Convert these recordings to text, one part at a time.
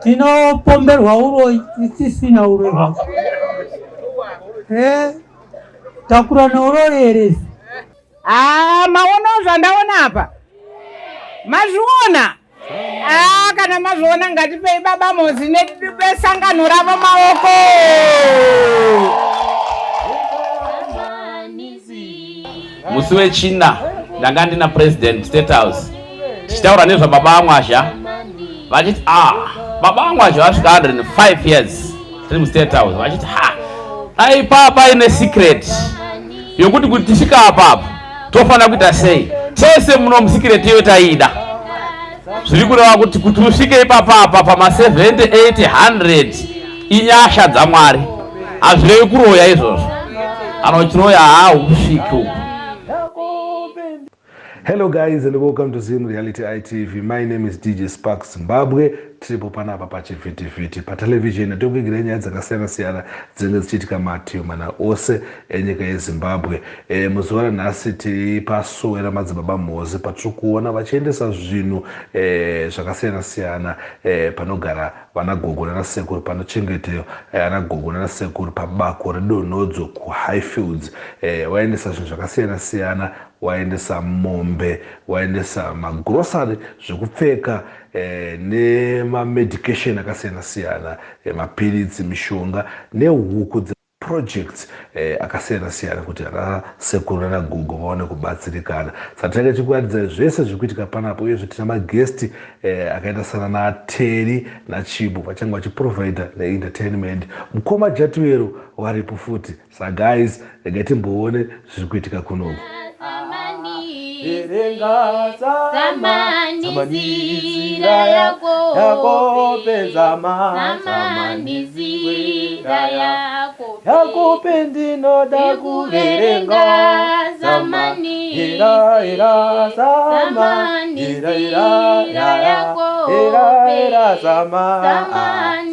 Tinopomberwa uroyi tisisina uroyi hwacho. Eh, takura neuroyi here isu? Ah, maonawo zvandaona apa? Mazviona? Ah, kana mazviona ngatipei baba Mozi nesangano ravo maoko. Musi weChina ndanga ndina President State House tichitaura nezvababa vaMwazha vachiti ah, baba vaMwazha vasvika 105 years tiri muState House vachiti ha dai paa paine secret yokuti kuti tisvika apapo tofanira kuita sei tese muno musecret iyo taiida zviri kureva kuti kuti usvike ipapapa pama 70 80 100 inyasha dzamwari hazvirevi kuroya izvozvo kana uchiroya hausviki uku. Hello guys and welcome to Zim Reality ITV. My name is DJ Sparks Zimbabwe. Tiripo panapa pachivhitivhiti patelevision tokuigira nyaya dzakasiyana siyana dzinenge dzichiitika mativi mana ose enyika yeZimbabwe. E, muzuva ranhasi tiri pasowe ramadzibaba Mhozi patiri kuona vachiendesa zvinhu e, zvakasiyana siyana e, panogara vanagogo nanasekuru panochengetewa e, anagogo nanasekuru pabako redonhodzo kuHighfields. E, vaendesa zvinhu zvakasiyana siyana, waendesa mombe, waendesa magrosari, zvekupfeka nemamedication akasiyana siyana, mapiritsi, mishonga nehuku projects akasiyana siyana kuti ana sekuru nana gogo vaone kubatsirikana. Saka tinenge tichikuratidza zvese zviri kuitika panapo. Uyezve tina magesti akaita sana naTeri naChibo vachange vachiprovida neentertainment. Mukoma Jatiwero varipo futi. Sa guys, regai timboone zviri kuitika kunoku. Yakope ndinoda kuverenga zamani era era zama era era ya era era zama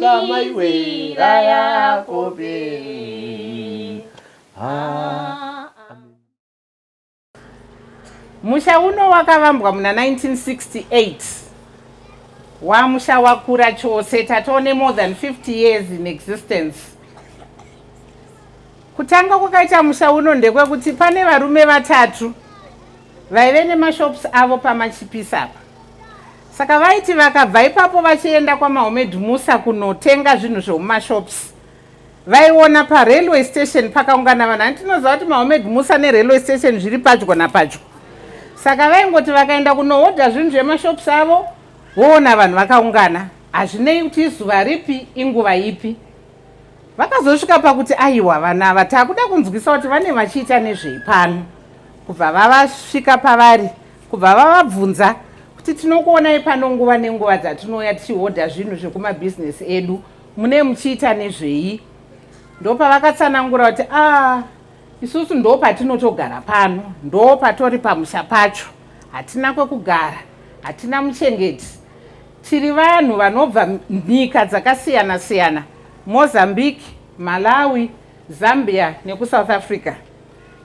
zama iwe ra Yakope. Ah. Musha uno wakavambwa muna 1968. Wamusha wakura chose, tatone more than 50 years in existence. Kutanga kwakaita musha uno ndekwekuti pane varume vatatu vaive nemashops avo paMachipisa apa. Saka vaiti vakabva ipapo vachienda kwaMahomed Musa kunotenga zvinhu zvemumashops, vaiona parailway station pakaungana vanhu. Handinoziva kuti Mahomed Musa nerailway station zviri padyo napadyo. Saka vaingoti vakaenda kunohodha zvinhu zvemashops avo, voona vanhu vakaungana, hazvinei kuti izuva ripi, inguva ipi. Vakazosvika pakuti aiwa, vanhu ava takuda kunzwisa kuti vane vachiita nezvei pano. Kubva vavasvika pavari, kubva vavabvunza kuti tinokuonai pano nguva nenguva dzatinouya tichihodha zvinhu zvekumabhizinesi edu, mune muchiita nezvei? Ndopavakatsanangura kuti a isusu ndo patinotogara pano, ndo patori pamusha pacho, hatina kwekugara, hatina muchengeti, tiri vanhu vanobva nyika dzakasiyana siyana, Mozambique, Malawi, Zambia nekuSouth Africa.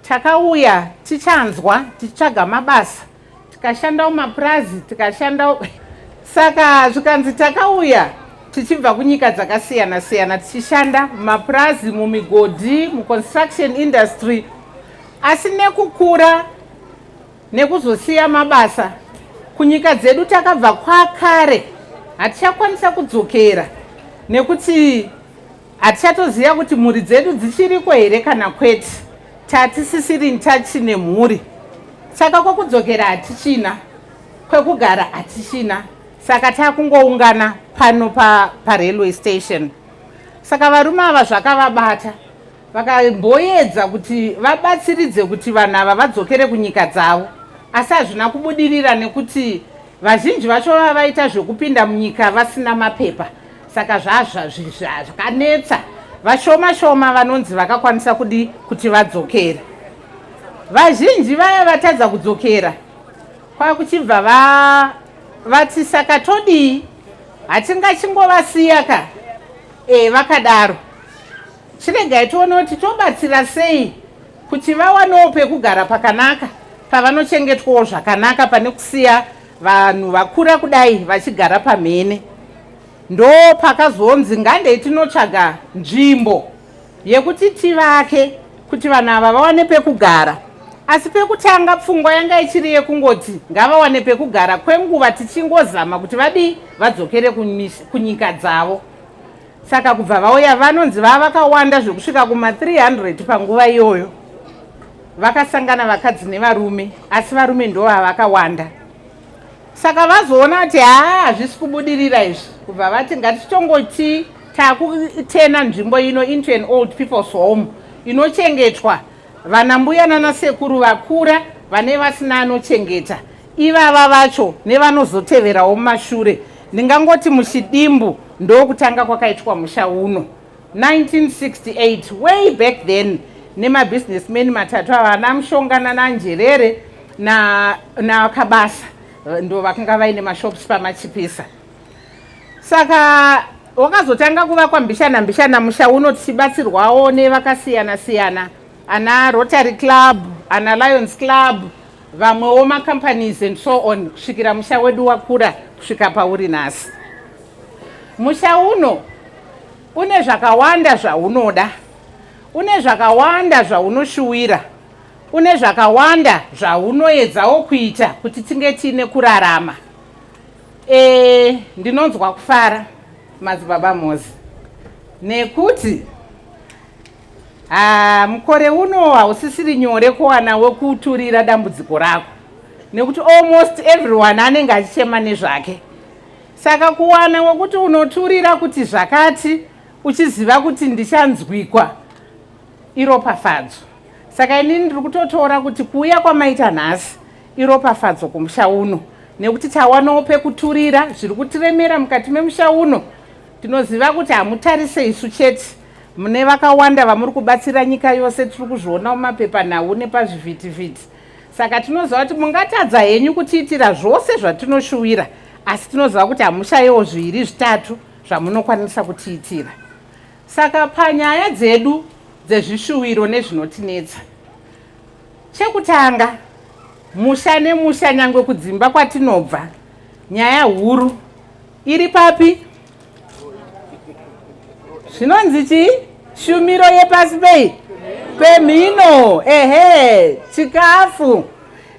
Takauya tichanzwa tichitsvaga mabasa, tikashanda mumapurazi, tikashanda. Saka zvikanzi takauya tichibva kunyika dzakasiyana siyana tichishanda mumapurazi, mumigodhi, muconstruction industry, asi nekukura nekuzosiya mabasa kunyika dzedu takabva kwakare hatichakwanisa kudzokera nekuti hatichatoziva kuti mhuri dzedu dzichiriko here kana kwete. Tatisisiri ntachi nemhuri, saka kwokudzokera hatichina, kwekugara hatichina, saka takungoungana pano parailway station. Saka varume ava zvakavabata, vakamboedza kuti vabatsiridze kuti vanhu ava vadzokere kunyika dzavo, asi hazvina kubudirira nekuti vazhinji vacho vava vaita zvekupinda munyika vasina mapepa. Saka zvakanetsa, vashoma shoma vanonzi vakakwanisa kudi kuti vadzokere. Vazhinji vaya vatadza kudzokera kwakuchibva vati saka todii, hatingachingovasiya ka e, vakadaro. Chiregai tione kuti tobatsira sei kuti vawanewo pekugara pakanaka pavanochengetwawo zvakanaka pane kusiya Vanhu vakura kudai vachigara pamhene. Ndo pakazonzi ngandei tinotsvaga nzvimbo yekuti tivake kuti vanhu ava vawane pekugara. Asi pekutanga pfungwa yanga ichiri yekungoti ngavawane pekugara kwenguva tichingozama kuti vadii vadzokere kunyika dzavo. Saka kubva vauya vanonzi vava vakawanda zvekusvika kuma 300 panguva iyoyo. Vakasangana vakadzi nevarume, asi varume ndova vakawanda. Saka vazoona kuti haa hazvisi kubudirira izvi, kubva vati ngatichitongoti takutena nzvimbo ino into an old people's home inochengetwa vana mbuya nana sekuru vakura vane vasina anochengeta ivava vacho nevanozoteverawo mumashure. Ndingangoti muchidimbu ndokutanga kwakaitwa musha uno 1968 way back then nemabusinessmen matatu ava ana Mushonga nanaNjerere naKabasa na ndo vakanga vaine mashops paMachipisa. Saka wakazotanga kuvakwa mbishana mbishana musha uno tichibatsirwawo nevakasiyana siyana, ana Rotary Club, ana Lions Club, vamwewo macompanies and so on, kusvikira musha wedu wakura kusvika pauri nhasi. Musha uno une zvakawanda zvaunoda, une zvakawanda zvaunoshuwira, une zvakawanda zvaunoedzawo kuita kuti tinge tiine kurarama. Ndinonzwa kufara madzibaba Mozi nekuti mukore uno hausisiri nyore kuwana wekuturira dambudziko rako, nekuti almost everyone anenge achichema nezvake. Saka kuwana wekuti unoturira kuti zvakati uchiziva kuti ndichanzwikwa iropafadzo. Saka inini ndiri kutotora kuti kuuya kwamaita nhasi iropafadzo kumusha uno, nekuti tawanawo pekuturira zviri kutiremera mukati memusha uno. Tinoziva kuti hamutarise isu chete, mune vakawanda vamuri kubatsira nyika yose, tiri kuzviona mumapepanhau nepazvivhitivhiti. Saka tinoziva kuti mungatadza henyu kutiitira zvose zvatinoshuwira, asi tinoziva kuti hamushayiwo zviviri zvitatu zvamunokwanisa kutiitira. Saka panyaya dzedu dzezvishuwiro nezvinotinetsa, chekutanga, musha nemusha nyangwe kudzimba kwatinobva, nyaya huru iri papi? Zvinonzi chii? Shumiro yepasi pei? Pemhino. Ehe, chikafu.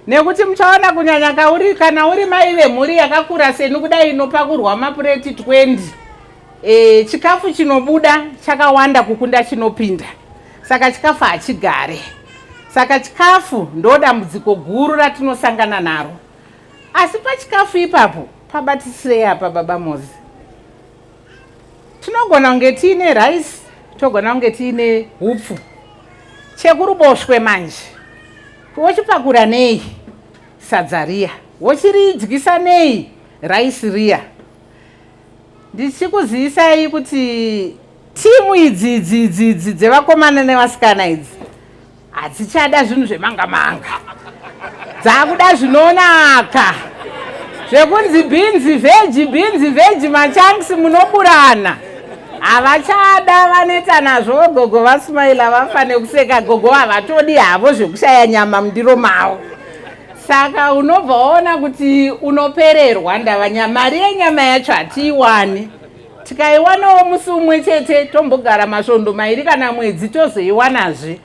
Nekuti muchaona kunyanya kauri kana uri mai vemhuri yakakura seni kudai inopakurwa mapureti 20. Chikafu chinobuda chakawanda kukunda chinopinda. Saka chikafu hachigare. Saka chikafu ndo dambudziko guru ratinosangana naro. Asi pachikafu ipapo pabatisirei apa baba Mozi? Tinogona kunge tiine rice, togona kunge tiine hupfu. Chekuruboshwe manje wochipakura nei sadza riya, wochiridyisa nei rice riya? Ndichikuzivisai kuti timu idzi idzi idzi idzi dzevakomana nevasikana idzi hadzichada zvinhu zvemanga manga, dzakuda zvinonaka zvekunzi bhinzi vheji, bhinzi vheji, machanks munoburana. Havachada, vaneta nazvo. Gogo vasmaila vafa nekuseka. Gogo havatodi havo zvekushaya nyama mundiro mavo. Saka unobva waona kuti unopererwa, ndava mari yenyama yacho hatiiwani. Tikaiwanawo musi umwe chete tombogara masvondo mairi kana mwedzi tozoiwanazve.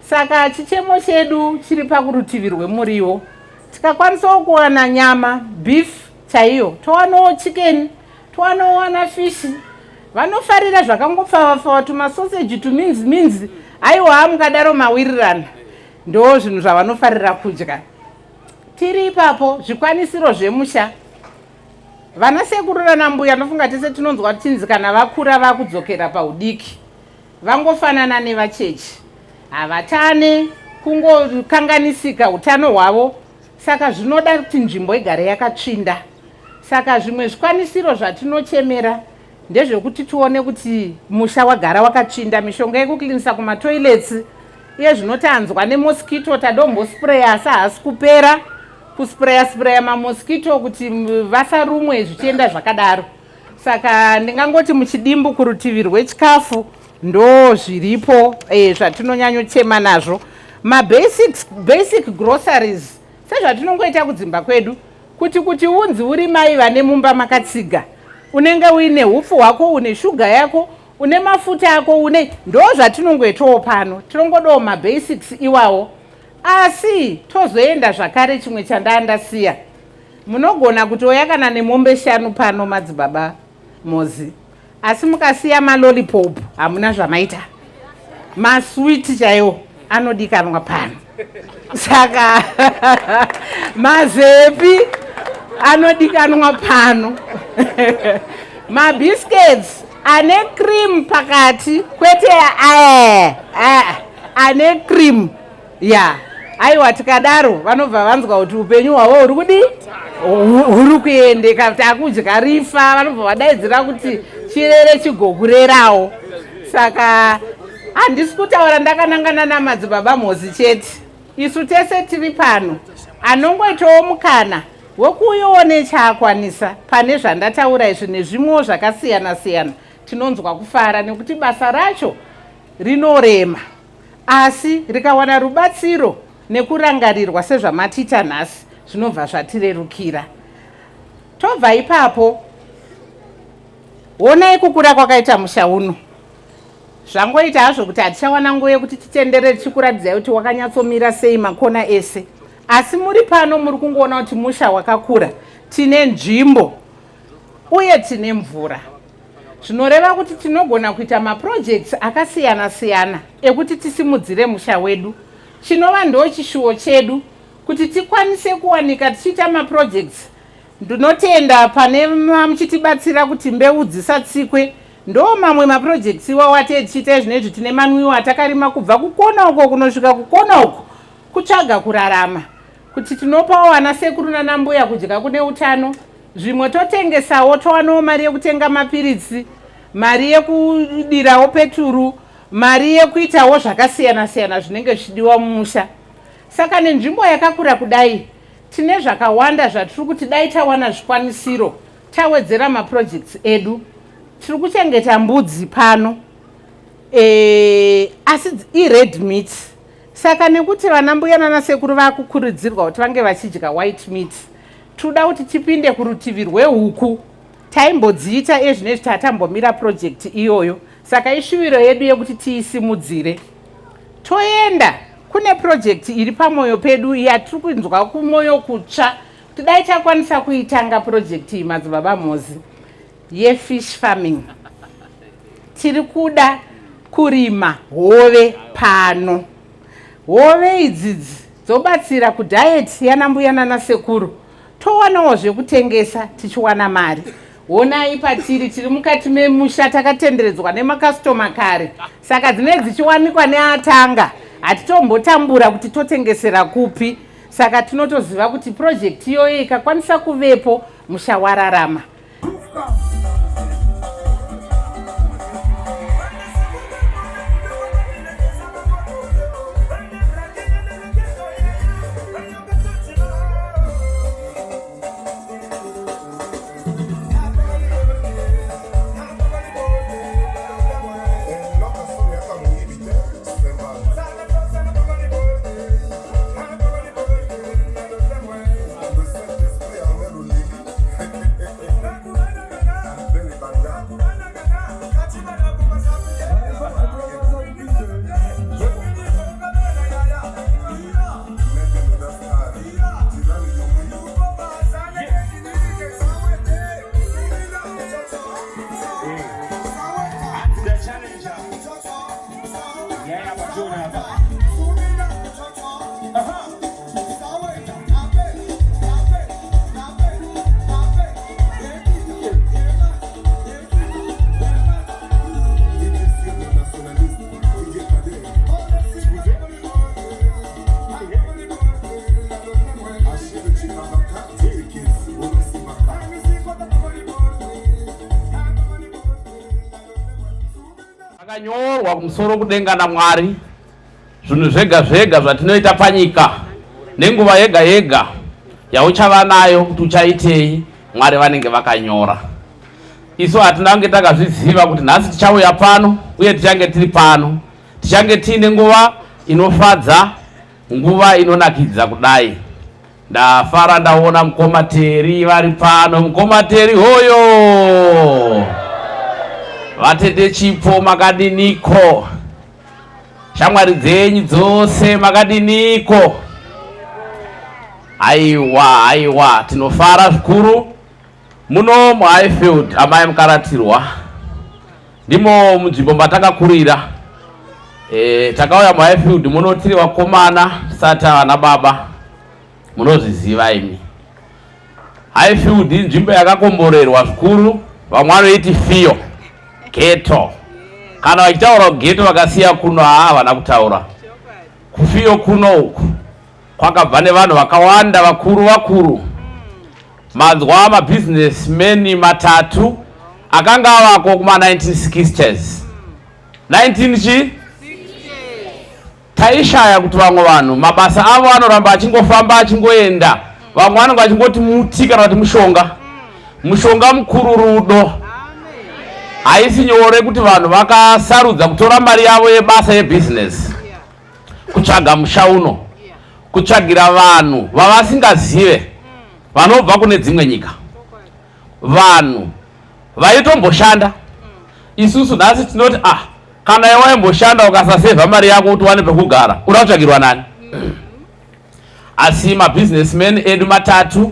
Saka chichemo chedu chiri pakurutivi rwemuriwo. Tikakwanisawo kuwana nyama beef chaiyo, towanawo chicken, towanawo fish. Vanofarira zvakangopfavapfava, tumasoseji, tuminzi minzi, aiwa mukadaro mawirirana, ndo zvinhu zvavanofarira kudya. Tiri ipapo, zvikwanisiro zvemusha, vana sekuru nana mbuya ndofunga tese tinonzwa tinzi kana vakura vakudzokera paudiki, vangofanana nevachechi, havatane kungokanganisika utano hwavo. Saka zvinoda kuti nzvimbo igare yakatsvinda. Saka zvimwe zvikwanisiro zvatinochemera ndezvekuti tione kuti musha wagara wakatsvinda, mishonga yekuklinisa kumatoilets. Iye zvinotanzwa nemosquito, tadombospreya asi haasi kupera, kuspreya spreya mamosquito kuti vasarumwe, zvichienda zvakadaro. Saka ndingangoti muchidimbu kurutivi rwechikafu ndo zviripo zvatinonyanyochema nazvo. Mabasic basic groceries sezvatinongoita kudzimba kwedu. Kuti kuti unzi uri mai vane mumba makatsiga, unenge uine hupfu hwako, une shuga yako, une mafuta ako, une ndo zvatinongoitawo pano. Tinongodawo mabasics iwawo. Asi tozoenda zvakare chimwe chandandasiya. Munogona kutouya kana nemombe shanu pano madzibaba Mozi. Asi mukasiya malolipop hamuna zvamaita. Maswiti chaiwo anodikanwa pano. Saka mazepi anodikanwa pano. Mabiscuits ane cream pakati kwete aya ane cream ya aiwa tikadaro vanobva vanzwa kuti upenyu hwavo huri kudii huri kuendeka takudya rifa vanobva vadaidzira kuti chirere chigokurerawo saka handisi kutaura ndakanangana namadzibaba Mhozi chete isu tese tiri pano anongoitawo mukana wekuuyawo nechaakwanisa pane zvandataura izvi nezvimwewo zvakasiyana siyana tinonzwa kufara nekuti basa racho rinorema asi rikawana rubatsiro nekurangarirwa sezvamatiita nhasi zvinobva zvatirerukira. Tobva ipapo, honai kukura kwakaita musha uno. Zvangoita hazvo kuti hatichawana nguva yekuti titenderere tichikuratidzai kuti wakanyatsomira sei makona ese, asi muri pano muri kungoona kuti musha wakakura. Tine nzvimbo uye tine mvura, zvinoreva kuti tinogona kuita maprojects akasiyana siyana ekuti tisimudzire musha wedu, chinova ndo chishuwo chedu kuti tikwanise kuwanika tichiita maprojects. Ndinotenda pane muchitibatsira kuti mbeu dzisatsikwe. Ndo mamwe maprojects iwawo atee tichiita izvinezvi. Tine manwiwa atakarima kubva kukona uko kunosvika kukona uko, kutsvaga kurarama kuti tinopawo ana sekuru nanambuya kudya kune utano. Zvimwe totengesawo towanawo mari yekutenga mapiritsi, mari yekudirawo peturu, mari yekuitawo zvakasiyana siyana zvinenge zvichidiwa mumusha. Saka nenzvimbo yakakura kudai tine zvakawanda zvatiri kuti dai tawana zvikwanisiro tawedzera maprojects edu. Tiri kuchengeta mbudzi pano asi ired meat. Saka nekuti vana mbuya nanasekuru vakukurudzirwa kuti vange vachidya white meat, toda kuti tipinde kurutivi rwehuku. Taimbodziita ezvinezvi tatambomira project iyoyo, saka ishuviro yedu yekuti tiisimudzire. Toenda kune project iri pamwoyo pedu yatiri kunzwa kumwoyo kutsva kuti dai takwanisa kuitanga project iyi madzibaba Mhozi, yefish farming. Tiri kuda kurima hove pano. Hove idzidzi dzobatsira kudiet yanambuya nanasekuru, towanawo zvekutengesa tichiwana mari. Honai patiri, tiri mukati memusha takatenderedzwa nemakastoma kare, saka dzinenge dzichiwanikwa neatanga, hatitombotambura kuti totengesera kupi. Saka tinotoziva kuti project iyoyo ikakwanisa kuvepo, musha wararama. Akanyorwa kumusoro kudenga naMwari zvinhu zvega zvega zvatinoita panyika nenguva yega yega yauchava nayo kuti uchaitei, Mwari vanenge vakanyora. Isu hatina kunge takazviziva kuti nhasi tichauya pano uye tichange tiri pano, tichange tiine nguva inofadza, nguva inonakidza kudai. Ndafara ndaona mukoma Teri vari pano. Mukoma Teri hoyo! Vatete Chipo makadiniko? Shamwari dzenyu dzose makadiniko? Aiwa, aiwa, tinofara zvikuru muno muHighfield. Amai Mukaratirwa, ndimo munzvimbo matakakurira. Takauya muHighfield muno tiri vakomana tisati vana baba, munozviziva imi. Highfield inzvimbo yakakomborerwa zvikuru, vamwe vanoiti fiyo ghetto. Kana vachitaura ghetto vakasiya kuno, haa, havana kutaura kufiyo kuno uku kwakabva nevanhu vakawanda vakuru vakuru. Manzwa mabusinessmen matatu akanga avako kuma-1960s 19 chi taishaya kuti vamwe vanhu mabasa avo anoramba achingofamba achingoenda, vamwe vanenge vachingoti muti kana kuti mushonga. Mushonga mukuru rudo. Haisi nyore kuti vanhu vakasarudza kutora mari yavo yebasa yebhizinesi kutsvaga musha uno, kutsvagira vanhu vavasingazive vanobva kune dzimwe nyika, vanhu vaitomboshanda. Isusu nhasi tinoti, ah, kana iwaimboshanda ukasasevha mari yako kuti uwane pekugara, uda kutsvagirwa nani? Asi mabusinessmen edu matatu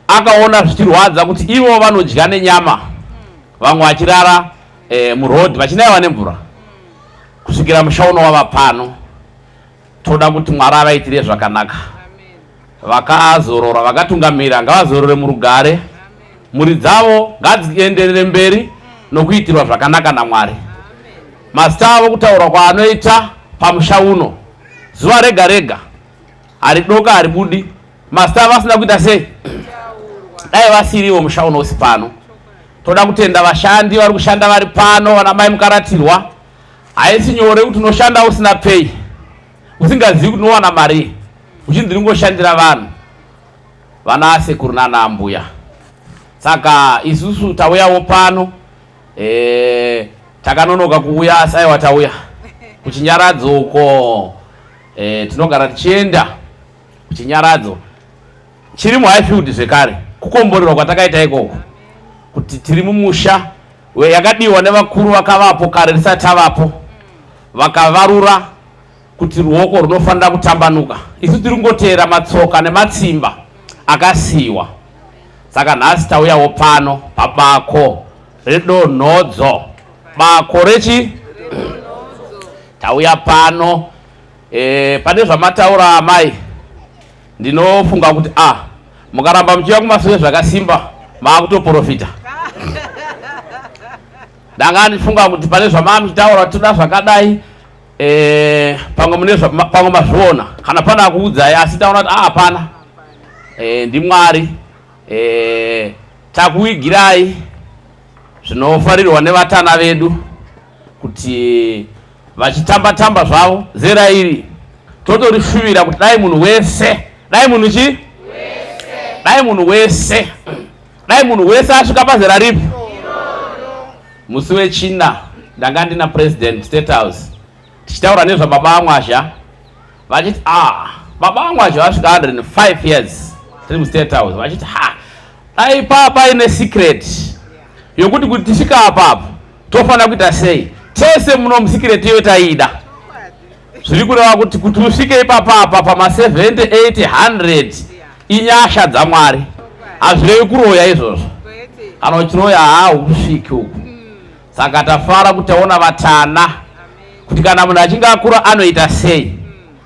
akaona zvichirwadza kuti ivo vanodya nenyama, vamwe vachirara muroad vachinaiwa nemvura, kusvikira musha uno wava pano. Toda kuti Mwari avaitire zvakanaka. Vakazorora, vakatungamira, ngavazorore murugare. Mhuri dzavo ngadzienderere mberi nokuitirwa zvakanaka naMwari. Mazita avo, kutaurwa kwaanoita pamusha uno zuva rega rega, haridoka haribudi mazita avo asina kuita sei. Dai vasiriwo, musha uno usi pano. Toda kutenda vashandi vari kushanda vari pano, vana mai Mukaratirwa. Haisi nyore kuti unoshanda usina pay, usingazivi kuti unowana mari, uchinzi ringoshandira vanhu, vana asekuru nana ambuya. Saka isusu tauyawo pano, takanonoka kuuya, asi aiwa, tauya kuchinyaradzo uko. Tinogara tichienda kuchinyaradzo chiri muHighfield zvekare, kukomborerwa kwatakaita ikoko kuti tiri mumusha yakadiwa nevakuru vakavapo kare risati tavapo, vakavarura kuti ruoko runofanira kutambanuka. Isu tiri kungoteera matsoka nematsimba akasiyiwa. Saka nhasi tauyawo pano pabako redonhodzo, bako rechi tauya pano. Pane zvamataura amai, ndinofunga kuti a mukaramba muchiuya kumasure zvakasimba, maakutoprofita. Ndanga ndifunga kuti pane zvamaa muchitaura, toda zvakadai, pamwe mune pamwe mazviona kana pana akuudzai, asi taona kuti hapana. NdiMwari. Takuigirai zvinofarirwa nevatana vedu kuti vachitamba tamba zvavo. Zera iri totorishuvira kuti dai munhu wese, dai munhu chi dai munhu wese, dai munhu wese asvika pazera ripi. Musi wechina ndanga ndina President State House tichitaura nezvababa vaMwazha, vachiti, ah, baba vaMwazha vasvika 105 years tiri muState House, vachiti, ha, dai paa paine secret yokuti kuti tisvika apapo tofanira kuita sei. Tese muno musecret iyo taida. Zviri kureva kuti kuti usvike ipapapa pama70 80 100 inyasha dzaMwari, hazvirevi kuroya izvozvo. Kana uchiroya, haa, usviki uku. Saka tafara kuti taona vatana, kuti kana munhu achinge akura anoita sei,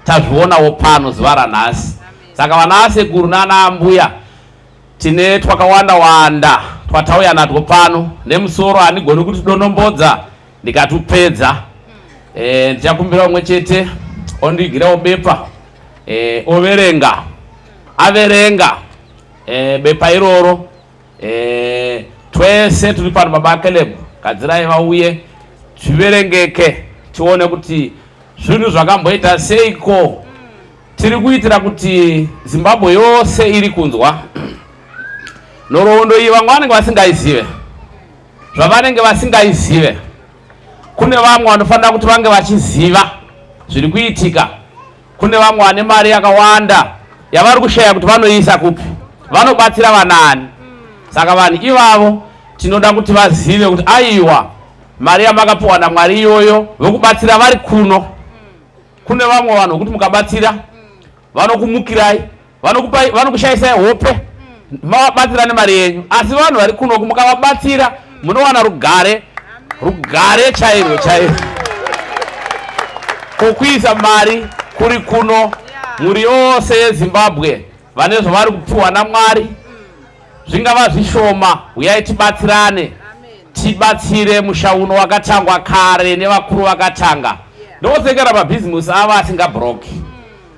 tazvionawo pano zuva ranhasi. Saka vana asekuru nana ambuya, tine twakawanda wanda twatauya natwo pano nemusoro, handigoni kuti donombodza ndikatupedza. Ndichakumbira umwe chete ondigirawo bepa, overenga, averenga bepa iroro. Twese turi pano, baba Caleb, gadzirai vauye zviverengeke, tione kuti zvinhu zvakamboita seiko. Tiri kuitira kuti Zimbabwe yose iri kunzwa nhoroondo iyi. Vamwe vanenge vasingaizive, zvavanenge vasingaizive, kune vamwe vanofanira kuti vange vachiziva zviri kuitika. Kune vamwe vane mari yakawanda. yavari kushaya kuti vanoiisa kupi, vanobatsira vanaani. Saka vanhu ivavo tinoda kuti vazive kuti aiwa, mari yamakapiwa naMwari iyoyo vokubatsira vari kuno. Kune vamwe vanhu vokuti mukabatsira vanokumukirai, vanokupai, vanokushayisai hope, mavabatsira nemari yenyu. Asi vanhu vari kunoku mukavabatsira munowana rugare, rugare chairwo chairwo. Kokuisa mari kuri kuno, mhuri yose yeZimbabwe vane zvavari kupiwa naMwari, zvingava zvishoma, uyai tibatsirane, tibatsire musha uno wakatangwa kare nevakuru vakatanga. Ndosekera mabhizimusi avo asingabroki.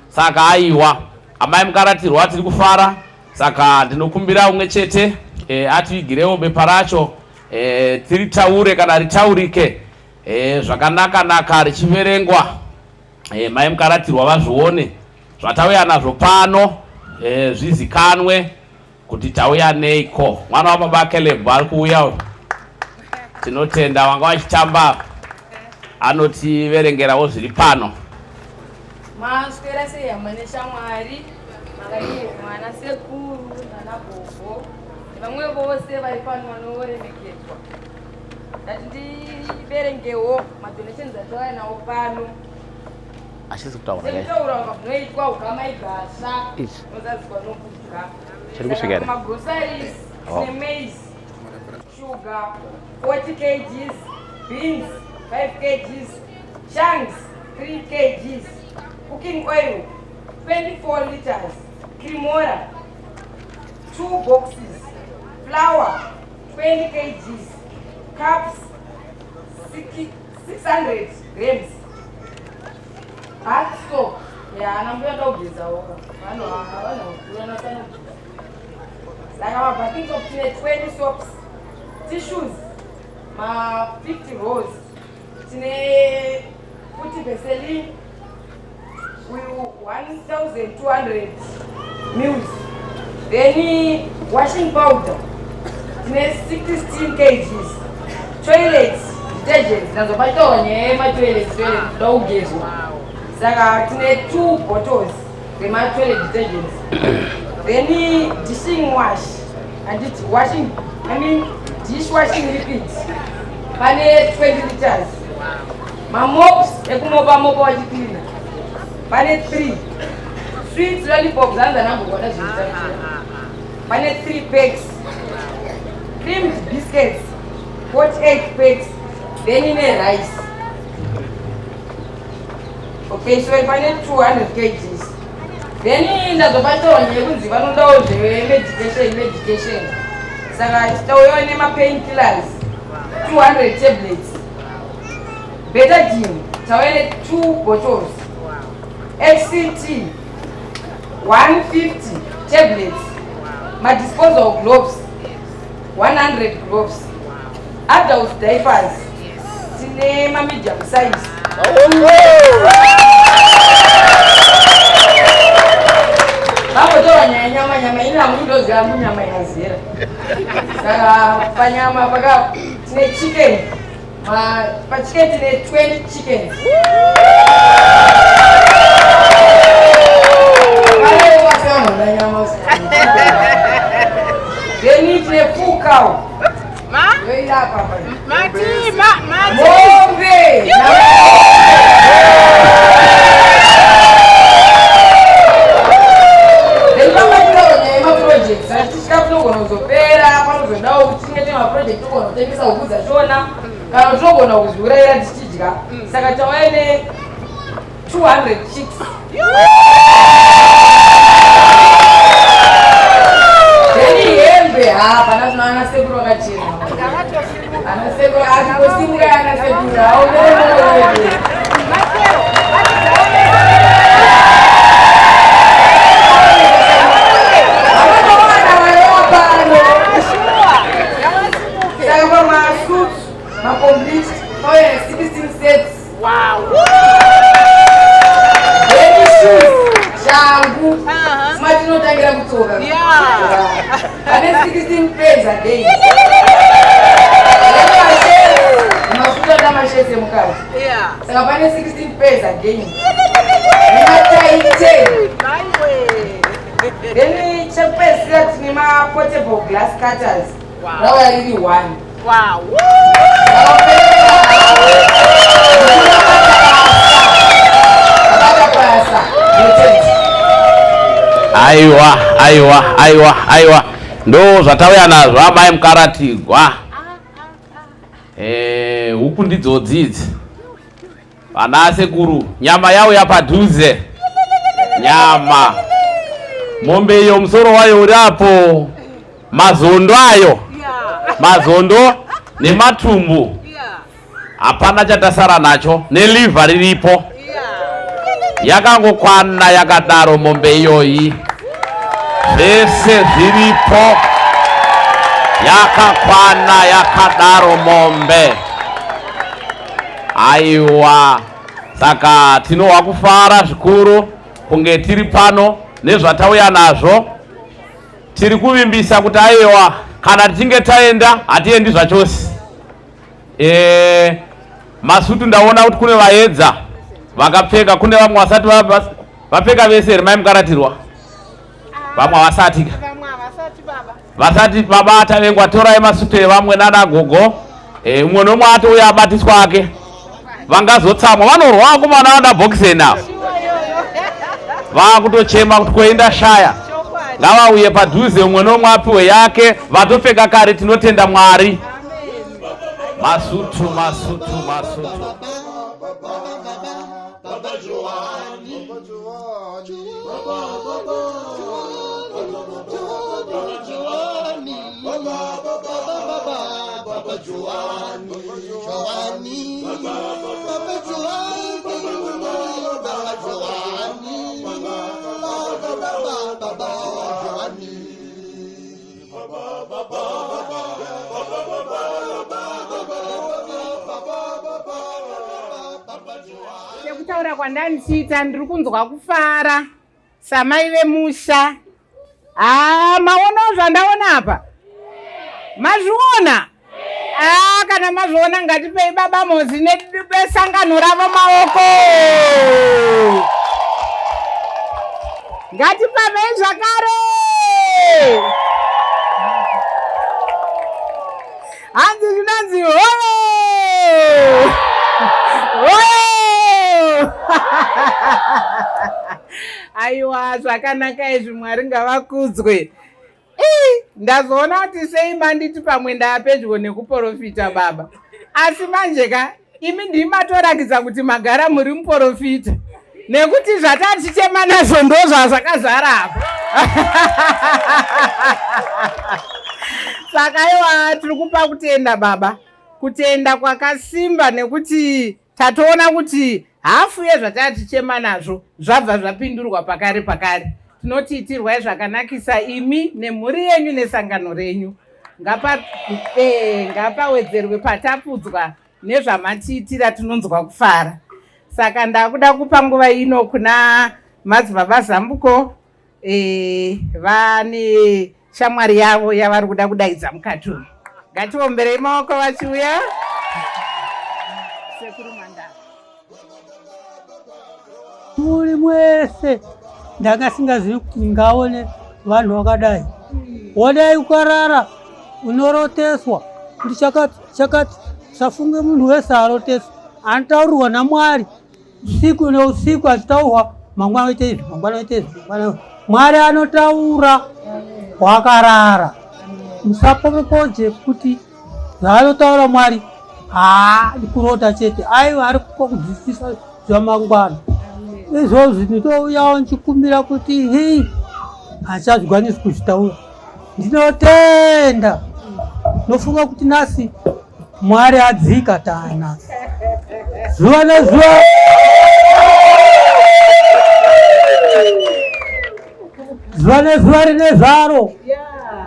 Saka aiwa, amai Mukaratirwa, tiri kufara. Saka ndinokumbira umwe chete ativigirewo bepa racho, tiritaure kana ritaurike zvakanaka naka richiverengwa, mai Mukaratirwa vazvione zvatauya nazvo pano, zvizikanwe kuti tauya neiko. Mwana wababa Caleb ari kuuya uyu, tinotenda, vanga vachitamba, anotiverengerawo zviri pano. Maswera sei hama neshamwari, makadii mwana sekuru nana gogo nevamwe vose vari pano vanoremekedzwa. Ndati ndiverengewo madonations atauya nawo pano. Achisi kutaura. Sekutaura kunoitwa ukama igasva Izvi. unozadziswa nokudya. Chiri kusvika here? Magroceries Oh. tine maize, sugar 40 kgs, beans 5 kgs, shanks 3 kgs, cooking oil 24 liters, Cremora 2 boxes, flour 20 kgs, cups 600 grams, bath soap ya ana mbuya ndakugezawo vanhu vanhu. Saka mabathing soap tine 20 soaps, tissues ma 50 rolls, tine futi Vaseline uyu 1200 mils, then washing powder tine 16 kgs, toilet detergents, nazo pachitaura nyaya yematoilet, toilet toda kugezwa, saka tine two bottles rematoilet detergents, then dishing wash, handiti washing, I mean dishwashing liquid pane 20 liters, mamops ekumopa mopa wachicleana pane 3, sweets, lollipops, hanzi anambokuona zvinotapira, pane 3 packs, creamed biscuits 48 packs, then ine rice, okay, so pane 200 kgs. Then ndazobatawo nyaya yekunzi vanodawo zvemedication, medication, saka titauyawo nemapain killers 200 tablets, Betadine tauya ne2 bottles, XCT 150 tablets, madisposal gloves 100 gloves, adult diapers tine mamedium size. Vambotaura nyaya nyama nyama, ini hangu ndoziva munyama inazera. Saka panyama paka tine chicken, pachicken tine 20 chickens. Vanoda nyama. Then tine full cow. Ma? Yoirapa pa. Mati, ma, mati. Mombe. Then pamataura nyaya yemaprojects, ati chikafu tinogona kuzopera, panozodawo kuti tinge maproject, togona kutengesa huku dzachona kana tinogona kuzviurayira tichidya. Saka tauya ne 200 chicks. Then hembe, ha, pana zvino ana sekuru vakachena, ana sekuru akosimuka, ana sekuru aone. Mateo, Vanotowana varewa pano. Sure. Ngavasimuke. Saka pamasuits macomplete pauya ne16 sets. Then shoes, shangu simatinotangira kutsoka. Pane 16 pairs again. Then mashirts, masutu ada mashirts emukati. Saka pane 16 pairs again nematai 10. Maiwe. Then chekupedzisira tine maportable glass cutters. Rauya riri one. Wow. Aiwa, aiwa, aiwa, aiwa, ndo zvatauya nazvo amai Mukaratigwa. Huku ndidzodzi idzi, vana sekuru, nyama yauya padhuze, nyama mombe iyo, musoro wayo uri apo, mazondo ayo, mazondo nematumbu, hapana chatasara nacho, nelivha riripo, yakangokwana yakadaro mombe iyoyi, zvese zviripo, yakakwana yakadaro mombe. Aiwa, saka tinohwa kufara zvikuru kunge tiri pano nezvatauya nazvo. Tiri kuvimbisa kuti aiwa, kana tichinge taenda hatiendi zvachose. Masutu ndaona kuti kune vaedza vakapfeka, kune vamwe vasati vapfeka vese here mai Mukaratirwa? Vamwe havasati, vasati baba Tavengwa, torai masutu evamwe nana gogo. Umwe nomwe atouya abatiswa ake, vangazotsamwa, vanorwa vakomana vada bhokiseni ava, vakutochema kuti koenda shaya. Ngavauye padhuze, umwe nomwe apiwe yake, vatopfeka kare. Tinotenda Mwari. Masutu, masutu, masutu. Sekutaura kwandandichiita, ndiri kunzwa kufara samai vemusha. Haa, maonawo zvandaona apa? Mazviona? Aa, kana mazviona ngatipei baba Mozi nesangano ravo maoko. Ngatipamei zvakare. Hanzi zvinonzi hoyo hoyo. Aiwa, zvakanaka izvi, Mwari ngavakudzwe. Ndazoona kuti sei manditi pamwe ndaapedyo nekuprofita baba, asi manje ka imi ndimatorakidza kuti magara muri muprofita, nekuti zvatatichema nazvo ndo zvazvakazara apa. Saka iwa tiri kupa kutenda baba, kutenda kwakasimba, nekuti tatoona kuti hafu yezvatatichema nazvo zvabva zvapindurwa pakare pakare. Tinoti itirwai zvakanakisa imi nemhuri yenyu nesangano renyu. Ngapawedzerwe patapudzwa nezvamatiitira, tinonzwa kufara. Saka ndakuda kupa nguva ino kuna madzibaba Zambuko, vane shamwari yavo yavari kuda kudaidza mukati umu. Ngatiomberei maoko vachiuya. Sekuru Mandara. Muri mwese ndanga singazivi kuti ndingaone vanhu vakadai. Wodai ukarara unoroteswa kuti chakati chakati, safunge munhu wese aroteswa, anotaurirwa naMwari usiku neusiku, achitaurwa mangwana oite izvi, mangwana oite izvi, mangwana. Mwari anotaura wakarara. Musapopopodze kuti zvaanotaura Mwari haa kurota chete. Aiwa, ari kudzidzisa zvamangwana izvozvi. Ndinouyawo ndichikumbira kuti hei, hachazvikwanisi kuzvitaura. Ndinotenda, ndofunga kuti nhasi Mwari adzika taanasi zuva nezuva, zuva nezuva rine zvaro.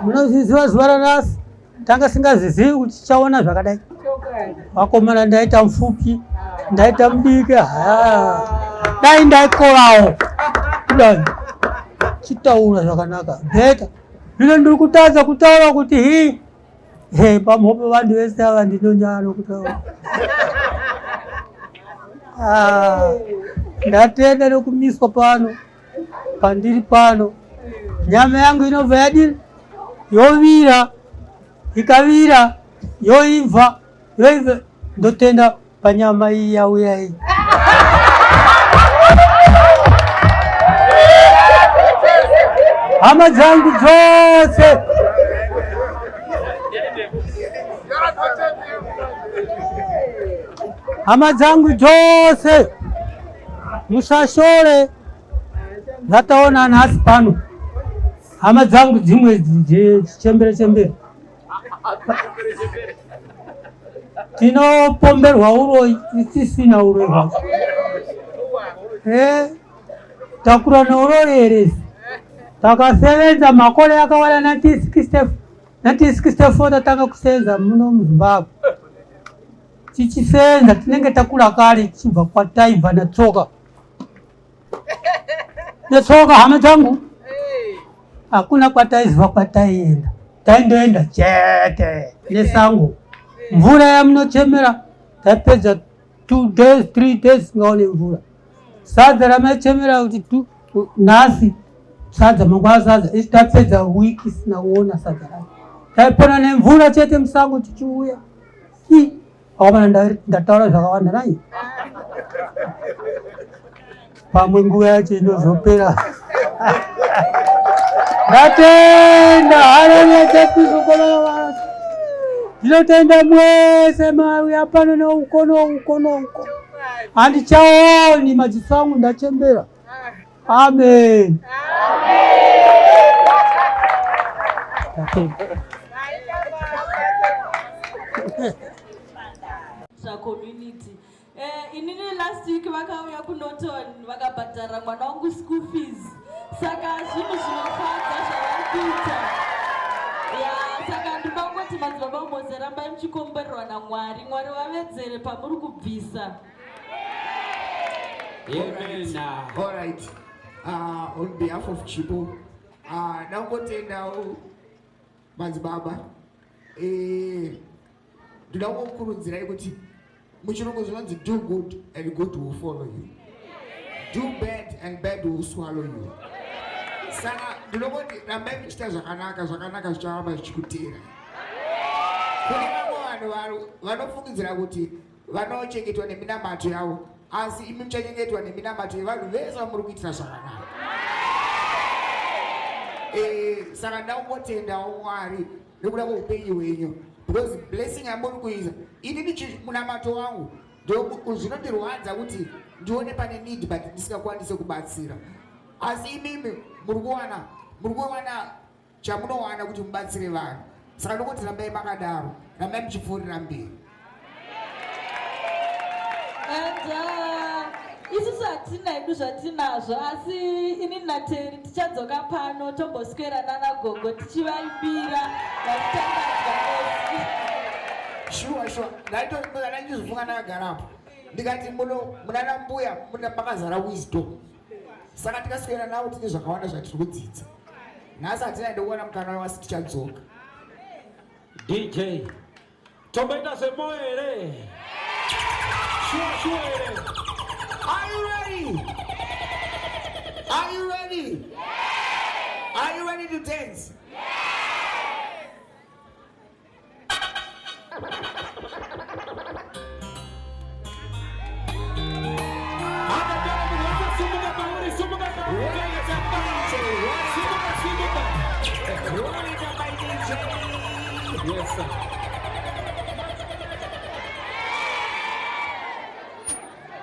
Munozviziva zuva ranhasi tanga singazizivi kuti tichaona zvakadai. Vakomana, ndaita mufupi, ndaita mudiki, ha, dai ndaikorawo kudai chitaura zvakanaka bheta. Zvino ndiri kutadza kutaura kuti hii he pamhopo vanhu vese ava, ndinonyara kutaura. Ah, ndatenda nekumiswa pano pandiri pano. Nyama yangu inobva yadini? Yovira, ikavira, yoibva, yoibva. Ndotenda panyama iyi yauya iyi. Hama dzangu dzose hama dzangu dzose musashore zvataona nhasi pano. Hama dzangu dzimwe dzichembere chembere tinopomberwa uroyi tisina uroyi hwacho. Eh, takura neuroyi here isu? Takasevenza makore akawanda 1964 1964 tatanga kusenza muno muZimbabwe. Tichisenza tinenge takura kare tichibva kwataibva netsoka. Netsoka hama dzangu. Hakuna kwataiziva kwataienda. Taindoenda chete nesango. Mvura yamunochemera taipedza 2 days 3 days singaone mvura. Sadza ramaichemera kuti nhasi sadza mangwana sadza isi tapedza wiki isina kuona sadza racho. Taipona nemvura chete musango tichiuya. Akomana ndataura zvakawanda nai. Pamwe nguva yacho inozopera. Ndatenda, haleluya chekuzokolora. Ndinotenda mwese mauya pano neuko neuko neuko. Handichaoni madziso angu ndachembera. Amen. Amen. Community. Eh, inini last week vakauya kuNorton vakabhadhara mwana wangu school fees. Saka zvinhu zvinofadza zvavari kuita. Ya, saka ndinoda kungoti madzibaba Mose rambai muchikomborerwa naMwari. Mwari vavedzere pamuri kubvisa. Amen. All right. On behalf of Chipo, ndakungotendawo madzibaba. Ndoda kungokurudzirai kuti muchirungu zvinonzi do good and good will follow you. Do bad and bad will swallow you. Saka ndinongoti rambai muchiita zvakanaka, zvakanaka zvicharamba zvichikuteera. Kune vamwe vanhu vanofungidzira kuti vanochengetwa neminamato yavo, asi imi muchachengetwa neminamato yevanhu vese vamuri kuitira zvakanaka. Saka ndakungotendawo Mwari nekuda kweupenyu hwenyu, because blessing yamuri kuisa inini munamato wangu zvinondirwadza kuti ndione pane need but ndisingakwanise kubatsira, asi imimi muri kuwana chamunowana kuti mubatsire vanhu. Saka ndokuti rambai makadaro, rambai muchipfuurira mberi. And isusu hatina hedu zvatinazvo, asi inini naTeri tichadzoka pano tomboswera nana gogo tichivaimbira vachitandadzwa nesu. Shuwa shuwa, ndaitozvifunga ndakagarapo ndikati muno munana mbuya muna makazara wisdom, saka tikaswera navo tine zvakawanda zvatiri kudzidza. Nhasi hatina ndikuona mukana wasi, tichadzoka. DJ tomboita zvemoyo here? Shuwa shuwa here? Are you ready? Are you ready? Are you ready to dance? Sumuka pauri, sumuka pauri, simuka, simuka. Roll it up, my DJ. Yes, sir.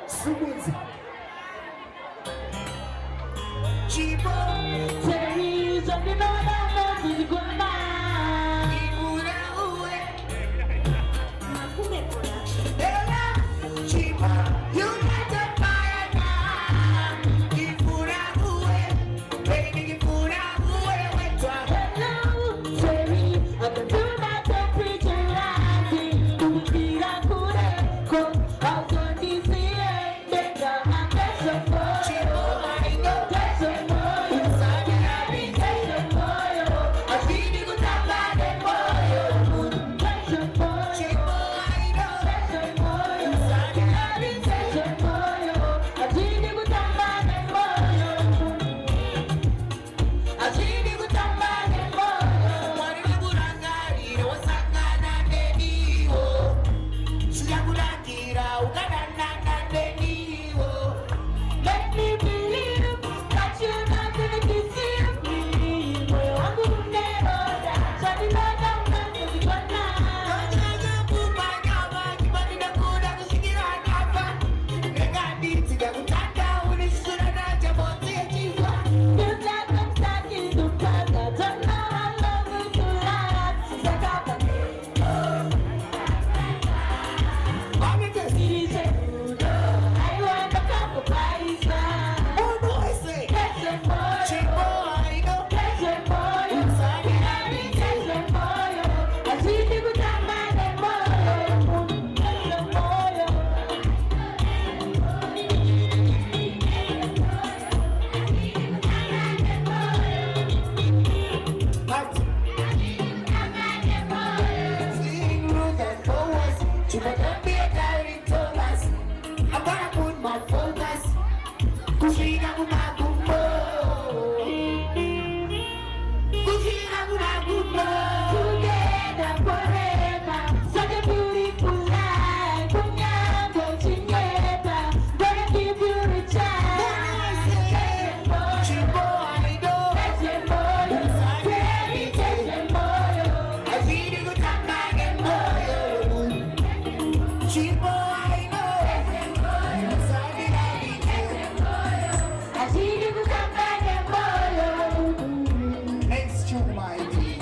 Sumudzi. Chipo. Terry, zvandinoda unozvigona. Ikura uwe. Ela. Chipo. You light a fire now. Ikura uwe. Baby, ikura uwe wetwa. Hello, Terry, I can feel my temperature rising. Kubira kure, ko hauzondisiye ndega. Chipo, don't be a doubting Thomas. I'm gonna put my focus. Kusvika kumagumo. Kusvika kumagumo. Together forever. Such a beautiful life. Kunyange uchinyepa. Gonna give you a chance. Chipo, I know. Teri tezvemoyo. Hazvidi kutamba nemoyo wemunhu. Chipo, I know. Musandirambidze. Hazvidi kutamba nemoyo wemunhu. Next tune, my DJ.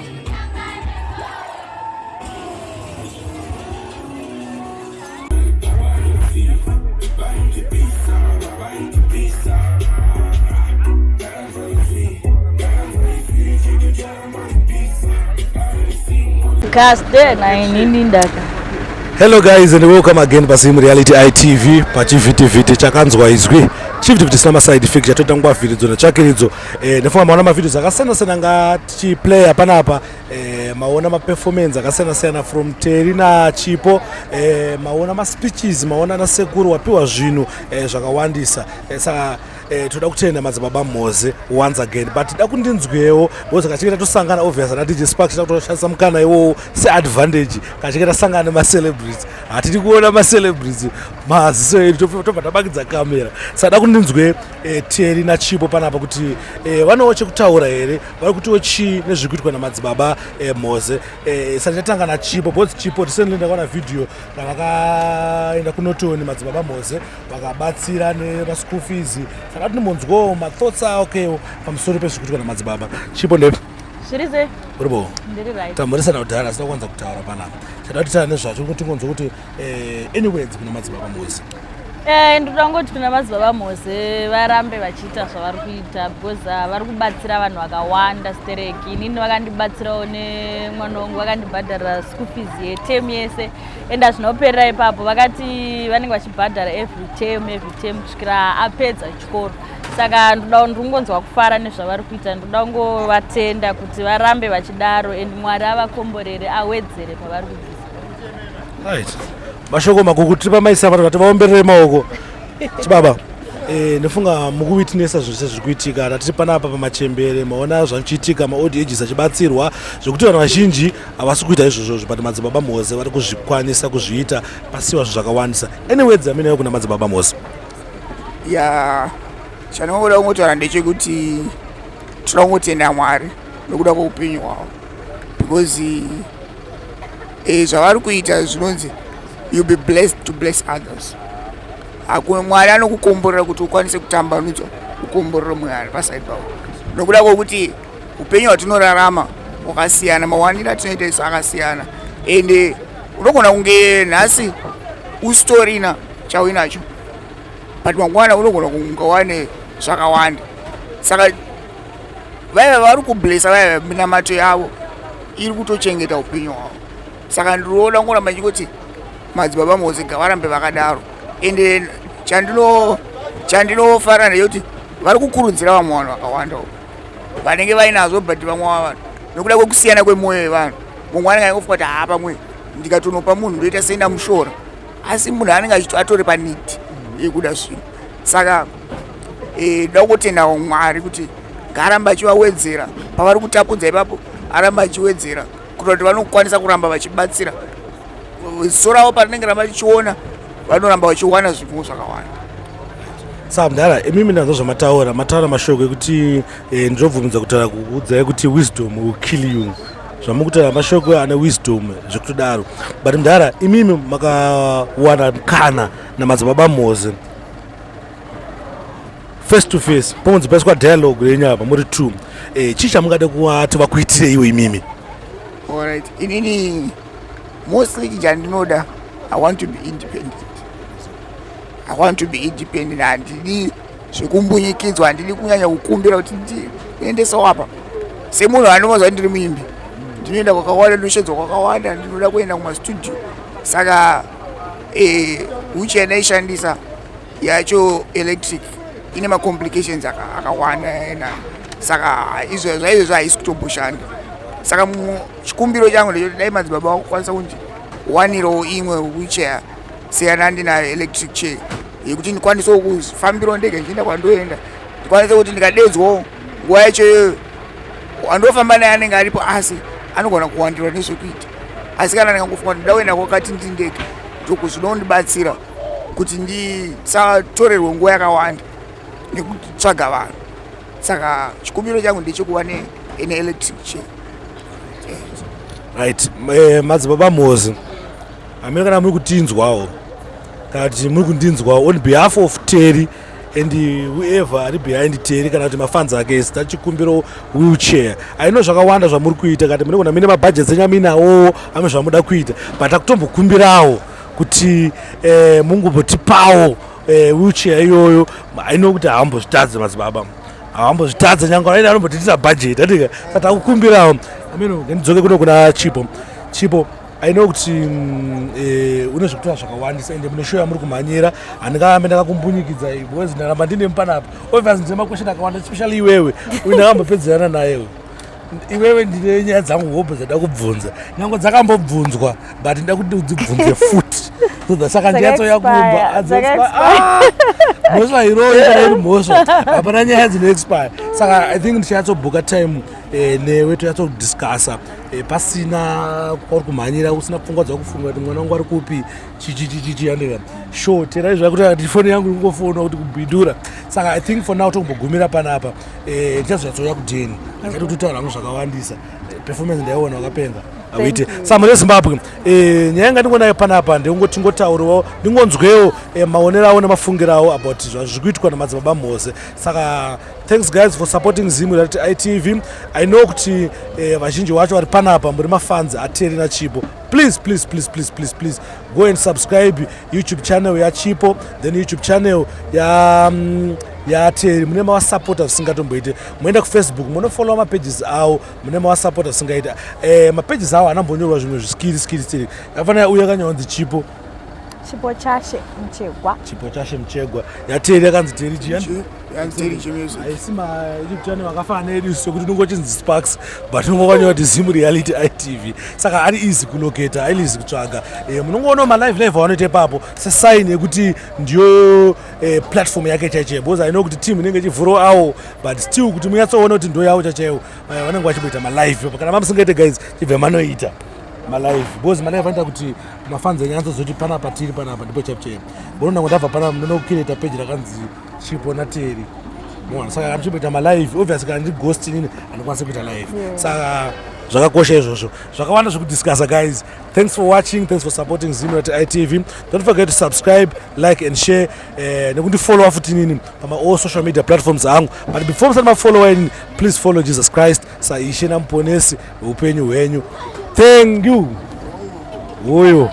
Kaste na inini ndaka. Hello guys and welcome again paSim Reality ITV pachivhitivhiti chakanzwa izwi. Chivhitivhiti sina maside effect, chatoita nguva vhiridzo netsvakiridzo. Ndofunga maona mavideos akasiyana siyana nga tichiplaya panapa. Maona maperformance akasiyana siyana from Terry naChipo. Maona maspeeches, maona nasekuru wapiwa zvinhu zvakawandisa. Saka toda kutenda madzibaba Mhoze once again, but da kundinzwewo because kachinge tatosangana, obvious ana DJ Sparks, takutoshandisa mukana iwowo seadvantage. Kachinge tasangana nemacelebrities, hatidi kuona macelebrities maziso edu, tobva tabakidza kamera. Saka da kundinzwe Terry naChipo panapa kuti vanewo chekutaura here, vari kutiwo chii nezviri kuitwa namadzibaba Mhoze. Saka tichatanga naChipo because Chipo, recently ndakaona vhidhiyo ravakaenda kuNorton, madzibaba Mhoze vakabatsira nemaschool fees. Saka tinombonzwawo mathoughts akewo pamusoro pezviri kuitwa namadzibaba. Chipo, ndepi? Zviri sei? Uribo? Ndiri right. Tamboresana kudhara, asina kuwanza kutaura panapa. Chada kuti taura nezvacho kuti tingonzwa kuti any words kuna madzibaba Mhoze? Ndoda kungoti kuna madzibaba Mhoze varambe vachiita zvavari kuita because vari kubatsira vanhu vakawanda stereki. Inini vakandibatsirawo nemwana wangu, vakandibhadharira school fees yeterm yese, and hazvinoperera ipapo. Vakati vanenge vachibhadhara every term, every term, kusvikira apedza chikoro. Saka ndoda, ndiri kungonzwa kufara nezvavari kuita. Ndoda kungovatenda kuti varambe vachidaro and Mwari avakomborere, awedzere pavari kubvisa. Right, mashoko makuku. Tiri pamaisa vanhu vati vaomberere maoko. Chibaba, ndofunga mukuwitnessa zvese zviri kuitika. Tatiri panapa pamachembere, maona zvachiitika, maold ages achibatsirwa, zvekuti vanhu vazhinji havasi kuita izvozvozvo, but madzibaba Mhoze vari kuzvikwanisa kuzviita pasiwa zvinhu zvakawandisa. Any words aminayo kuna madzibaba Mhoze? Ya, chandinongoda kungotaura ndechekuti toda kungotenda Mwari nokuda kweupenyu hwavo because zvavari kuita zvinonzi you be blessed to bless others. Hakuna, Mwari anokukomborera kuti ukwanise kutambanudzwa ukomborero Mwari paside pavo, nokuda kwokuti upenyu hwatinorarama hwakasiyana, mawaniro atinoita isu akasiyana, ende unogona kunge nhasi usitorina chauinacho, but mangwana unogona kunge wane zvakawanda. Saka vaiva vari kublessa, vaiva minamato yavo iri kutochengeta upenyu hwavo. Saka ndinoona ngoramba ndichingoti madzibaba Mhoze ngavarambe vakadaro. Ende chandinofarira ndechekuti vari kukurudzira vamwe vanhu vakawanda vanenge vainazvo, but vamwe vanhu nokuda kwekusiyana kwemwoyo yevanhu, mumwe anenge aingofunga kuti haa, pamwe ndikatonopa munhu ndoita sendamushora, asi munhu anenge atori paneed yekuda zvinhu. Saka da kutenda Mwari kuti ngaaramba achivawedzera pavari kutapudza ipapo, aramba achiwedzera kuita kuti vanokwanisa kuramba vachibatsira. Ziso ravo parinenge ramba richiona, vanoramba vachiwana zvimwe zvakawanda. Saka mudhara, imimi ndanzwa zvamataura, mataura mashoko ekuti ndinobvumidza kutaura, kukuudzai kuti wisdom will kill you. Zvamukutaura mashoko ane wisdom zvekutodaro, but mudhara, imimi makawana mukana namadzibaba Mhoze face to face, ponzi paiswa dialogue renyu apa muri two, chii chamungade kuvati vakuitireiwo imimi? Alright, inini mostly chandinoda, I want to be independent. I want to be independent. Handidi zvekumbunyikidzwa, handidi kunyanya kukumbira kuti ndiendesewo apa. Semunhu anonzwa ndiri muimbi, ndinoenda kwakawanda, ndinoshedzwa kwakawanda, ndinoda kuenda kumastudio. Saka wheelchair yandaishandisa yacho electric ine macomplications akawanda ena, saka izvo zvaizvozvo haisi kutomboshanda. Saka chikumbiro changu ndechekuti dai madzibaba vakukwanisa kundiwanisirawo. wandiwanirawo imwe wheelchair siyana ndinayo electric chair yekuti ndikwanisewo kufambirawo ndege ndichienda kwandoenda, ndikwanise kuti ndikadedzwawo nguva yacho iyoyo wandofamba naye anenge aripo, asi anogona kuwandirwa nezvekuita. Asi kana ndikangofunga kuti ndoda kuenda kwakati ndiri ndega, ndoko zvinondibatsira kuti ndisatorerwe nguva yakawanda nekutsvaga vanhu. Saka chikumbiro changu ndechekuva neelectric chair. Right, madzibaba Mhozi, hamene kana muri kutinzwawo kana kuti muri kundinzwawo, on behalf of Terry and whoever ari behind Terry kana kuti mafans ake ese, tachikumbiro wheelchair. Aino zvakawanda zvamuri kuita kati munogona mine mabudgets enyu aminawo ame zvamuda kuita, but takutombokumbirawo kuti mungombotipawo wheelchair iyoyo. Aino kuti haambozvitadze, madzibaba havambozvitadze, nyange aina anombotitisa budget atika. Saka takukumbirawo ameno. Ngandidzoke kuno kuna Chipo. Chipo, I know kuti une zvekutora zvakawandisa ende mune show yamuri kumhanyira. Handingarambe ndakakumbunyikidza because ndaramba ndine mupanapa. Obviously ndine maquestion akawanda, especially iwewe uyu ndakambopedzerana naye iwewe. Ndine nyaya dzangu hobho dzada kubvunza, nyange dzakambobvunzwa, but ndida kuti udzibvunze futi. So saka ndiyatsoya kumba. Dzaka Mhosva iroyo kana iri mhosva, hapana nyaya dzinoexpire. Saka I think ndichanyatsobhuka time newe toyatsodiscussa pasina kwauri kumhanyira, usina pfungwa dzakufunga kuti mwana wangu ari kupi, chichichichichi andika sure terai zvakuti foni yangu ingofona kuti kubhindura. Saka I think for now tombogumira panapa. Ndichazonyatsoya kudheni, achati kutotaura hangu zvakawandisa. Performance ndaiona wakapenga awite. Saka mune Zimbabwe, nyaya yanga ndingonayo panapa ndengoti ngotaurawo, ndingonzwewo maonero avo nemafungiro avo about zvazviri kuitwa namadzibaba Mhose. Saka thanks guys for supporting Zim Reality ITV. I know kuti vazhinji vacho vari panapa muri mafans aTerry naChipo. Please, please, please, please, please, please go and subscribe YouTube channel yaChipo, then YouTube channel ya yaTerry. Mune mavasapota zvisingatomboite. Moenda kuFacebook, munofollowa mapages avo, mune mavasapota zvisingaita. Mapages avo anambonyorwa zvimwe zviskiri skiri skiri yafanira uye akanyorwa Chipo. Chipo Chashe Muchegwa. Chipo Chashe Muchegwa. YaTerry yakanzi Terry chi? Yanzi Terry Chi Music. Haisi maYouTube channel akafanana needu sekuti unongochinzi Sparks, but unongokanyora kuti Zim Reality ITV. Saka ari easy kulocata, ari easy kutsvaga. Munongoonawo malive live avanoita ipapo sesign yekuti ndiyo platform yake chaichaiyo, because I know kuti team inenge ichivhurawo awo, but still kuti munyatsoona kuti ndo yavo chaichaiwo, vanenge vachimboita malive. Kana mamusingaite guys, chibve manoita malive, because malive anoita kuti mafans enyu anzozoti panapa tiri panapa ndipo chaipo chaipo. Bono nango ndabva panapa, ndinocreata page rakanzi Chipo naTerry. Mona, saka kana muchimboita malive, obviously kana ndiri ghost inini handikwanisi kuita live. Saka zvakakosha izvozvo, zvakawanda zvekudiscussa guys. Thanks for watching, thanks for supporting Zim ITV. Don't forget to subscribe, like and share, nekundifollowa futi inini pama all social media platforms angu. But before musati mafollowa inini, please follow Jesus Christ saIshe namuponesi weupenyu hwenyu. Thank you. Uyo.